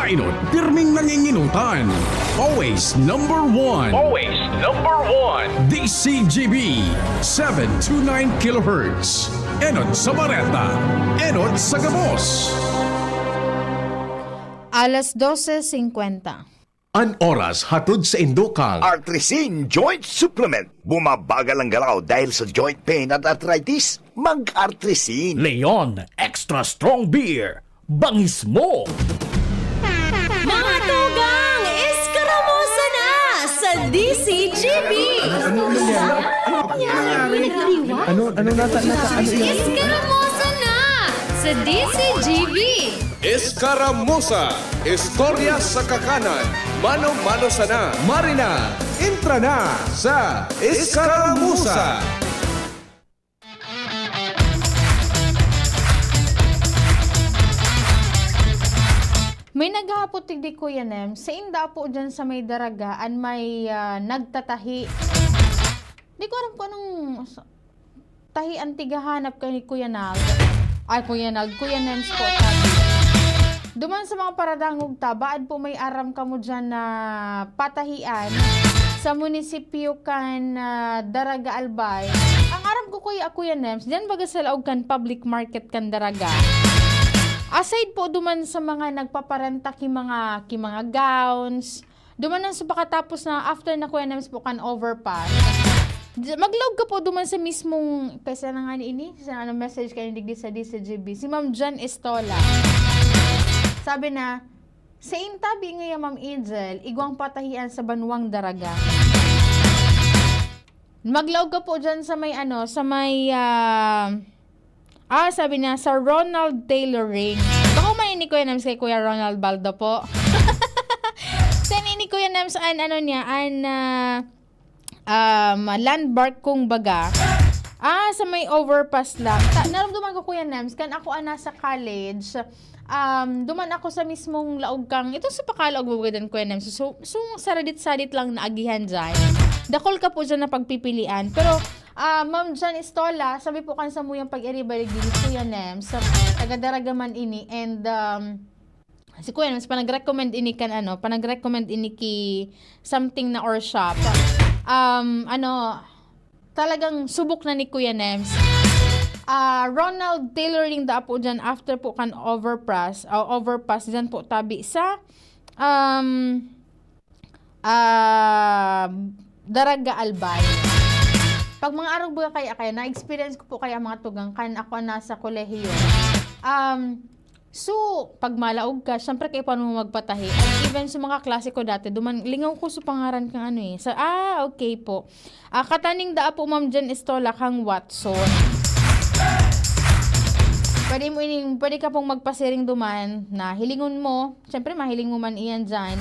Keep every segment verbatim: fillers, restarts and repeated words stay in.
Enot, pirming nanginginutan. Always number one. Always number one. D C G B, seven two nine kilohertz. Enot sa Bareta. Enot sa Gabos. Alas dose singkwenta. An oras hatod sa indokang Artrisin Joint Supplement. Bumabagal ang galaw dahil sa joint pain at arthritis? Mag-Artrisin. Leon Extra Strong Beer. Bangis mo! Mga tugang, Eskaramosa na sa D C G B! Ano, ano nangyari? Ano, ano nata, nata, ano yan? Eskaramosa na sa D C G B! Eskaramusa, istorya sa kakanan, mano-mano sana. Marina, entra na sa Eskaramusa. May naghahapot digdi, Kuya Nem, sa inda po dyan sa may Daraga, an may, ah, nagtatahi. Di ko alam kung anong s-, tahi an tighahanap kay Kuya Nald. Ay, Kuya Nald, Kuya Nems po, sabi. Duman sa mga paradangog ta, baad po may aram kamo dyan na patahian sa munisipyo kan, ah, Daraga, Albay. Ang aram ko, Kuya, Kuya Nems, dyan baga sa laog kan public market kan Daraga. Aside po duman sa mga nagpaparenta ki mga, ki mga gowns, duman na sa pakatapos na, after na, Kuya Nems, po kan overpass. Di-, maglaog ka po duman sa mismong, pesa na nga ni ini, sa ano, message kayo digdi sa D C G B, si Ma'am Jan Estola. Sabi na, "Sa intabi ngaya, Ma'am Angel, igwang patahian sa banwang Daraga." Maglaog ka po dyan sa may ano, sa may, ah, ah, sabi niya, sa Ronald Tailoring. Bako man ini, Kuya Nams, kay Kuya Ronald Baldo po. Then ini, Kuya Nams, an ano niya, an, ah, um, landmark kung baga. Ah, sa may overpass lang. Ta-, naramdaman ko, Kuya Nams, kan ako ana sa college, um, duman ako sa mismong laog kang, ito sa pakalaog mo gadan, Kuya Nams. So, so, saradit-sadit lang na agihan dyan. Dakol ka po dyan na pagpipilian. Pero, ah, Ma'am Jan Estola, sabi po kan samuyang pag-iribalig din, Kuya Nems, taga Daraga man ini, and, um, si Kuya Nems, panag-recommend ini kan ano, panag-recommend ini ki something na or shop. Um, ano, talagang subok na ni Kuya Nems. Ah, Ronald Tailoring da po dyan after po kan overpass, o overpass dyan po tabi sa, um, ah, Daraga, Albay. Pag mga araw ba kaya, kaya na-experience ko po kaya mga tugang kan ako nasa kolehiyo. Um, so, pag malaog ka, syempre kayo pa mo magpatahi. At even sa mga klase ko dati, duman, lingaw ko sa pangaran kang ano eh. Sa, ah, okay po. Ah, kataning daa po, Ma'am Jen Estola, kang Watson. Pwede mo ining, pwede ka pong magpasiring duman na hilingon mo. Siyempre, mahiling mo man iyan dyan.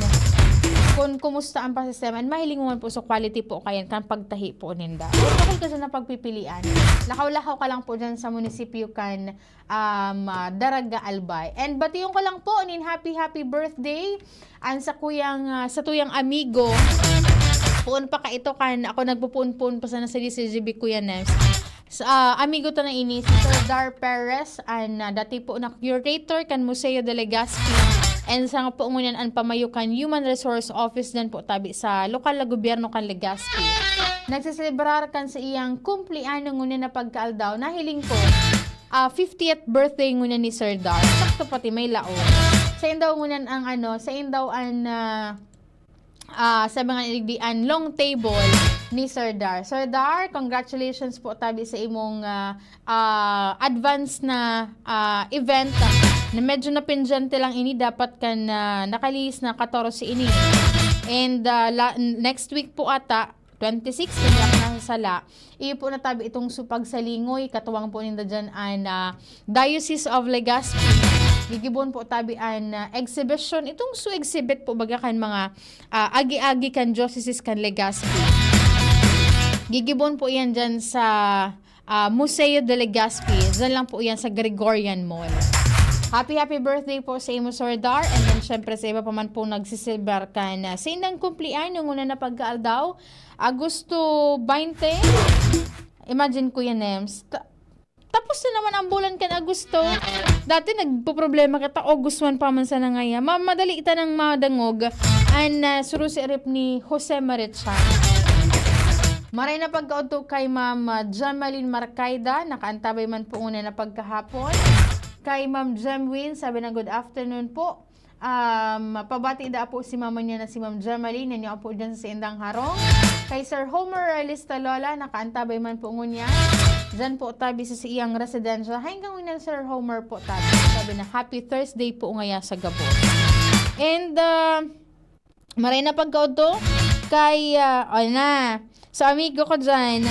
Kung kumusta ang pasistema, and mahiling mo man po sa quality po kayan, kan pagtahi po ninda. Protocol ka dyan na pagpipilian. Lakaw-lakaw ka lang po dyan sa munisipyo kan, um, ah, Daraga, Albay. And batiyon ko lang po, nin happy, happy birthday. Ang sa kuyang, ah, sa tuyang amigo, puon pa ka ito kan, ako nagpupuon-puon pa sana sa D C G B, Kuya Nems. Sa, ah, amigo ta na ini, si Sir Dar Perez, an, ah, dati po na curator kan Museo de Legazpi, and sa nga po ngunyan an pamayo kan Human Resource Office dyan po tabi sa lokal na gobyerno kan Legazpi. Nagseselebrar kan sa iyang kumpleaños ngunyan na pagkaaldaw, nahiling ko, ah, fiftieth birthday ngunyan ni Sir Dar. Sakto pati may laog. Sa indaw ngunyan ang ano, sa indaw an, ah, ah, sa mga inigdian, long table ni Sir Dar. Sir Dar, congratulations po tabi sa imong, ah, ah, advance na, ah, event na medyo napindyante lang ini, dapat kan, ah, nakalihis na katorse ini. And, ah, la-, next week po ata, twenty-six, kung di ako nasasala, iyo po natabi itong supag sa Lingoy, katuwang po ninda dyan an, ah, Diocese of Legazpi. Gigibon po tabi an, ah, exhibition. Itong su exhibit po baga kan mga, ah, agi-agi kan Diocese kan Legazpi. Gigibon po yan dyan sa, ah, Museo de Legazpi. Dyan lang po yan sa Gregorian Mall. Happy, happy birthday po sa imo, Sir Dar. And then, syempre, sa iba pa man pong nagsisilbar kan, ah, sa indang kumpleaños, una na pagkaaldaw, Agosto baynte. Imagine, Kuya Nems, ta-, Tapos na naman ang bulan kan Agosto. Dati nagpoproblema kita, August one pa man sana ngaya. Ma-, madali kita nang madangog. An, ah, surusi rip ni Jose Maricha. Maray na pagkaudto kay Ma'am, ah, Jamaline Marcaida, nakaantabay man po ngunyan na pagkahapon. Kay Ma'am Jemwin, sabi na, "Good afternoon po." Um, pabati da po si mama niya na si Ma'am Jamaline, na niyo po dyan sa Indang Harong. Kay Sir Homer Realista Lola, nakaantabay man po ngunyan. Dyan po tabi sa siyang residensya. Hanggang ngunyan, Sir Homer po tabi. Sabi na, "Happy Thursday po ngaya sa gabos." And, uh, maray na pagkaudto kay, uh, o na, sa amigo ko dyan.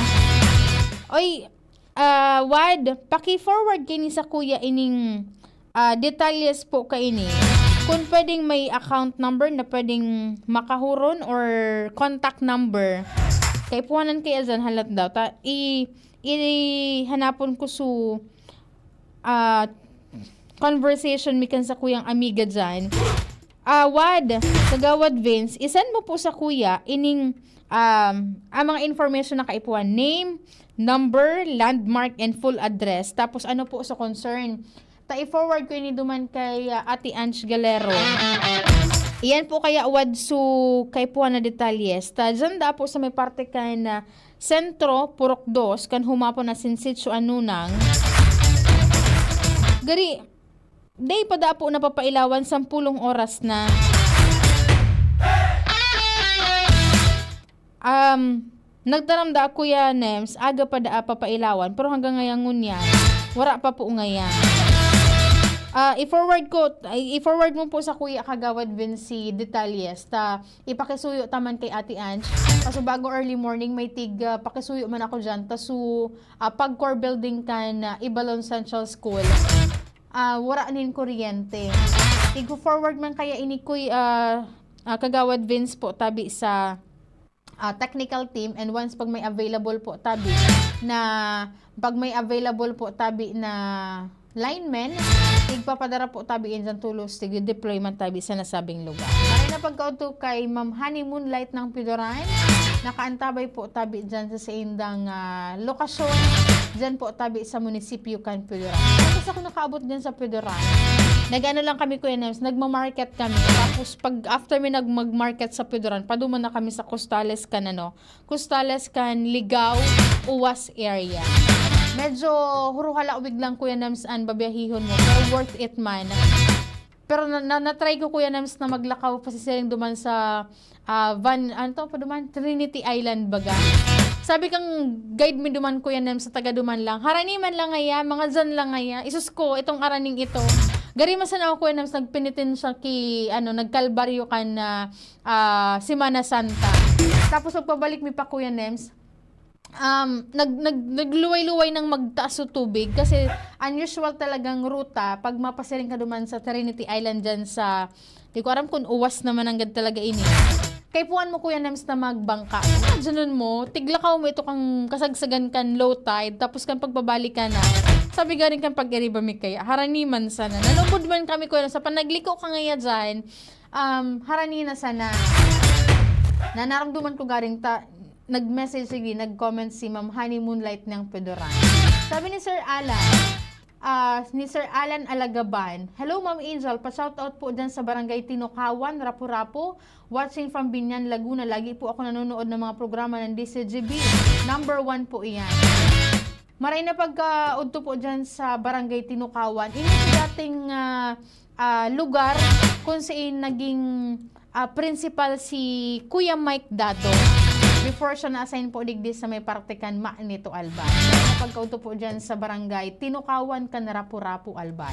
Oy, ah, Wad, paki-forward kini sa kuya ining, ah, detalyes po kaini. Kung pwedeng may account number na pwedeng makahuron or contact number. Kay puhanan kaya dyan, halat daw. Ta, i, ihanapon ko su, ah, conversation mi kan sa kuyang amiga dyan. Ah, Wad, Kagawad Vince, isend mo po sa kuya ining, um, ang mga information na kaipuhan. Name, number, landmark, and full address. Tapos ano po sa concern? Ta i-forward ko ini duman kay, ah, Ate Ange Galero. Iyan po kaya, Wad, su kaipuhan na detalyes. Ta dyan da po sa may parte kan, ah, Sentro, Purok dos, kan humapon na Sensitio Anunang. Gari, day pa da po napapailawan, sampulong oras na. Um, nagtaram da, Kuya Nems, aga pa da papailawan, pero hanggang ngayon ngunyan, wara pa po ngayon. Ah, i-forward ko, ay, i-forward mo po sa Kuya Kagawad Vince si detalyes, ta ipakisuyo ta man kay Ate Ange. Kaso bago early morning, may tig, ah, pakisuyo man ako dyan. Ta su, ah, pag core building kan, ah, Ibalon Central School, ah, wara nin kuryente. Igo-forward man kaya ini, Kuy, ah, ah, Kagawad Vince po, tabi sa, ah, technical team. And once pag may available po, tabi na, pag may available po, tabi na linemen, igpapadara po tabi yan dyan tulos, tig-deploy man tabi sa nasabing lugar. Maray na pagkaudto kay Ma'am Honey Moonlight ng Pidoran, nakaantabay po tabi dyan sa saindang, ah, lokasyon, dyan po tabi sa munisipyo kan Pidoran. Tapos ako nakaabot dyan sa Pidoran, nag-ano lang kami, Kuya Nems, nagmamarket kami. Tapos pag after mi nag-, mag-market sa Pidoran, paduman na kami sa Costales kan ano, Costales kan Ligao, Uwas area. Medyo huruhala-uwig lang, Kuya Nems, an babiyahihon mo, pero worth it man. Pero na, na, na-try ko, Kuya Nems, na maglakaw pasisiring duman sa, ah, Van, ano to pa duman? Trinity Island baga. Sabi kang guide mi duman, Kuya Nems, sa taga duman lang, "Harani man lang ngaya, mga dyan lang ngaya." Isus ko, itong araning ito. Gari man sana ako, Kuya Nems, nagpinitin siya ki, ano, nagkalbaryo kan, ah, ah, Semana Santa. Tapos pagpabalik mi pa, Kuya Nems, um, nag-, nag-, nagluway-luway nang magtaas so tubig kasi unusual talagang ruta pag mapasiring ka duman sa Trinity Island dyan sa, di ko aram kung Uwas naman nanggad talaga ini. Kaipuhan mo, Kuya Nems, na magbangka. Imagine mo, tiglakaw mo ito kang kasagsagan kan low tide, tapos kan pagbabalik ka na. Sabi galing kan pag-iriba mi kaya, haraniman sana. Nalubod man kami, Kuya, sa panagliko ka ngaya dyan, um, harani na sana. Na naramdaman ko garing ta, nag-message, sige, nag-comment si Ma'am Honey Moonlight ng Pedoran. Sabi ni Sir Alan, ah, ni Sir Alan Alagaban, "Hello, Ma'am Angel, pa-shoutout po dyan sa Barangay Tinukawan, Rapu-Rapu. Watching from Binyan, Laguna. Lagi po ako nanonood ng mga programa ng D C G B. Number one po iyan." Maray na pagkaudto po dyan sa Barangay Tinukawan. Ini po dating, ah, ah, lugar kung saan naging, ah, principal si Kuya Mike Dato. Before siya na-assign po digdi sa may parte kan Magneto, Albay. Pagkaudto po dyan sa Barangay Tinukawan kan Rapu-Rapu, Albay.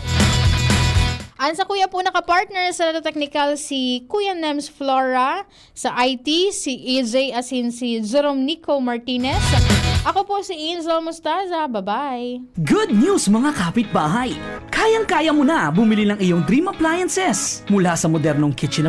An sa kuya po naka-partner sa Lado Technical si Kuya Nems Flora, sa I T, si E J asin si Jerome Nico Martinez. Ako po si Angel Mostaza. Bye-bye. Good news, mga kapitbahay! Kayang-kaya mo na bumili ng iyong dream appliances. Mula sa modernong kitchen